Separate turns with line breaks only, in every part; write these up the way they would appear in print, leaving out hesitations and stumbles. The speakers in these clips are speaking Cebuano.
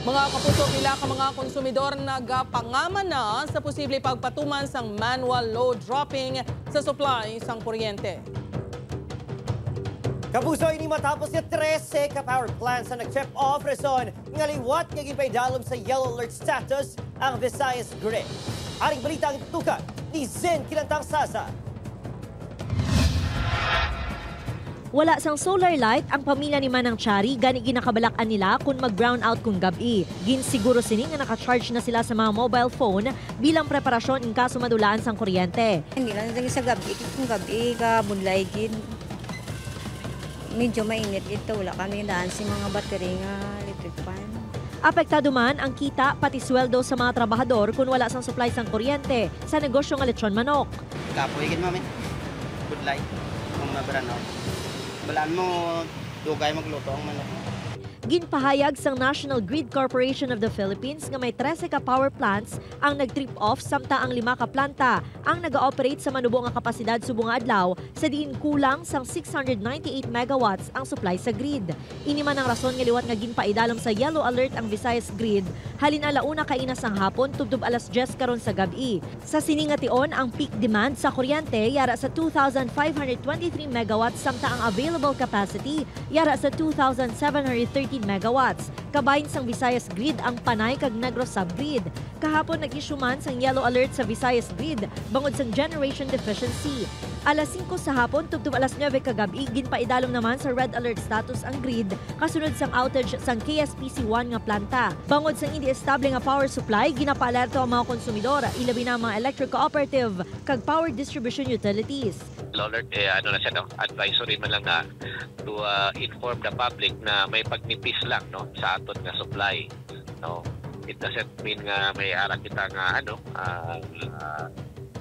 Mga kapuso, pila ka mga konsumidor nagapangaman na sa posible pagpatuman sang manual load dropping sa supply sang kuryente.
Kapuso, ini matapos nga 13 ka power plants ang nag-trip off rason nga liwat nga gipaidalom sa yellow alert status ang Visayas Grid. Aring balita ang tutukan ni Zen Kilantang Sasa.
Wala sang solar light ang pamilya ni Manang Chari, gani ginakabalak-an nila kung mag-brown out kung gabi. Ginsiguro sini nga naka-charge na sila sa mga mobile phone bilang preparasyon in kaso madulaan sang kuryente.
Hindi lang sa gabi, kung gabi ka bunlay gid. Medyo mainit ito, wala kami daan si mga battery nga electric fan.
Apektado man ang kita pati sweldo sa mga trabahador kung wala sang supply sang kuryente sa negosyo nga lechon manok.
Kapoy gid, mami. Budlay kung mabrano. Balaan mo dugay magluto ang manok.
Ginpahayag sang National Grid Corporation of the Philippines nga may 13 ka power plants ang nag-trip off, samtang ang 5 ka planta ang nag-ooperate sa manubo nga kapasidad subong nga adlaw, sa diin kulang sang 698 megawatts ang supply sa grid. Ini man ang rason nga liwat nga ginpaidalom sa yellow alert ang Visayas Grid halin 1:00 kaina sang hapon tubtob 10:00 karon sa gabi. Sa sini nga tion, ang peak demand sa kuryente yara sa 2,523 megawatts, samtang ang available capacity yara sa 2,713 megawatts. Kabahin sang Visayas Grid ang Panay kag Negros Subgrid. Kahapon, nag-issue man sang yellow alert sa Visayas Grid bangod sang generation deficiency. 5:00 sa hapon tubtob 9:00 kagabi, ginpaidalom naman sa red alert status ang grid kasunod sang outage sang KSPC 1 nga planta. Bangod sang hindi estable nga power supply, ginapaalerto ang mga konsumidor, ilabi na ang mga electric cooperative kag power distribution utilities.
Alert, eh, ano na siya, no? Advisory man lang na to inform the public na may pagnipis lang, no, sa aton nga supply, no? It doesn't mean nga may ara kita nga ano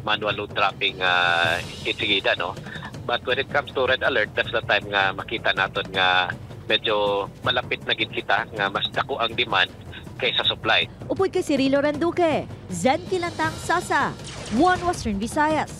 manual load dropping itsigida, no? But when it comes to red alert, that's the time nga makita naton nga medyo malapit na gid kita nga mas dako ang demand kaysa supply.
Upod kay Cirilo Randuque, Zen Kilantang Sasa, One Western Visayas.